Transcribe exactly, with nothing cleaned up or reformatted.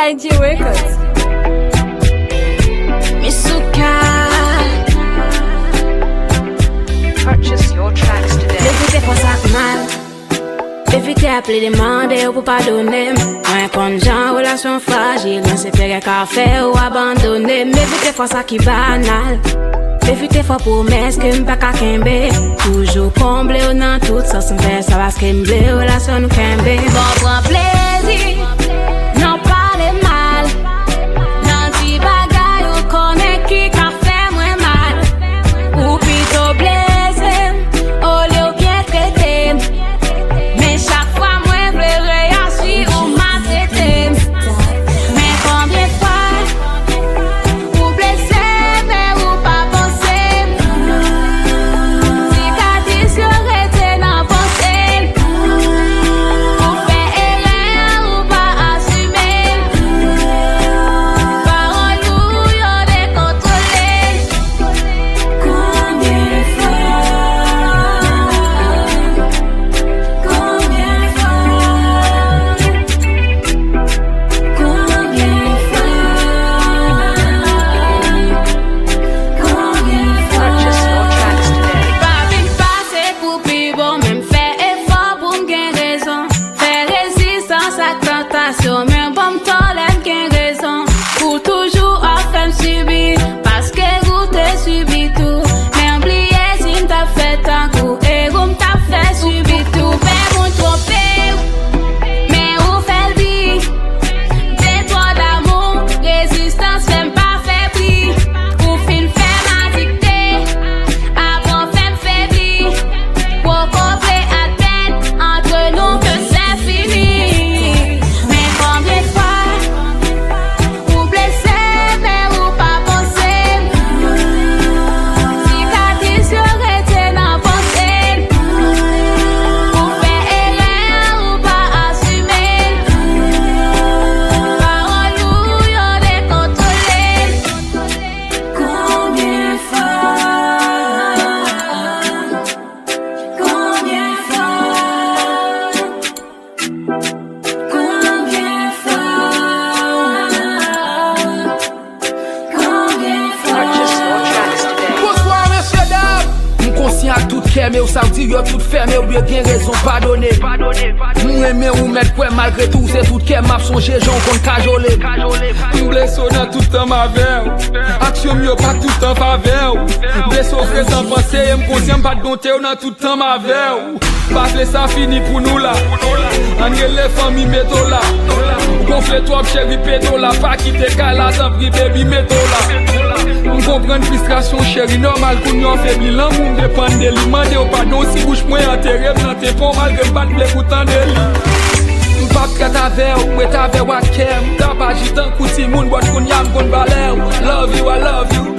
N J Records. Missouka. Purchase your tracks today. Evite fòs ak mal. Evite aple demande yo pou padone m. Mwen konn jan relasyon frajil, mwen se pere ka fè ou abandone m. Evite fòs ak ki banal. Evite fò pwomès ke m pa ka kenbe. Toujou konble w nan tout sans, m fè sa paske m vle relasyon nou kenbe. Bon, pran plezi nan pale mal, nan di bagay ou konnen ki ka fè mwen mal. Ou pito blese m olye w byen trete m. Men chak fwa mwen vle reyaji, ou maltrete m. Men konbyen fwa ou blese m, men ou pa panse m. Sikatris yo rete nan panse m. Ou fè erè, ou pa asime m. Pawòl ou yo dekontwole m. Konbyen fwa? Konbyen fwa? Konbyen fwa? Konbyen fwa? Pa vin pase pou pi bon, men m fè efò pou m gen rezon. Fè rezistans ak tantasyon, men ban m tò lè m gen rezon. Ou toujou ap fè m sibi, paske ou te sibi tou. Men bliye si m t ap fè tankou Erou, m t ap fè sibi tou. Fè moun twonpe w, men ou fè l di. Detwa damou, rezistans fè m pa febli. Ou fin fè m adikte, apre w fè m febli. Poko vle admèt antre nou ke se fini. Men konbyen fwa ou blese m, men ou pa panse m. Sikatris yo rete nan panse m. Ou fè erè, ou pa asime m. Pawòl ou yo dekontwole m. Konbyen fwa? Konbyen fwa? Konbyen fwa? Konbyen fwa? Bonswa, mesye dam. M konsyan ak tout kè m, e w sa w di yo tout fèmen, ou dwe gen rezon padone. M renmen ou mèt kwè malgre tou, se tout kè m ap sonje jan w konn kajole. M blese w nan tout tan m avè w. Aksyon m yo pa tout an favè w. Blese w prezan panse, e m konsyan m pa t gonte w nan tout tan m avè w. Pa vle sa fini pou nou la. Ann rele fanmi Metola. Ou gonfle twòp cheri, Petola. Pa kite kay la, tanpri, baby, Metola. M konprann fristrasyon cheri, nòmal kounye w febli. Lanmou m depann de li. Mande w padon si bouch mwen antere m nan tenpon, malgre m pa t vle pou tande li. M p ap trèt avè w, m ret avè w ak kè m. Tapaji tankou timoun, but kounye a m konn valè w. Love you, I love you.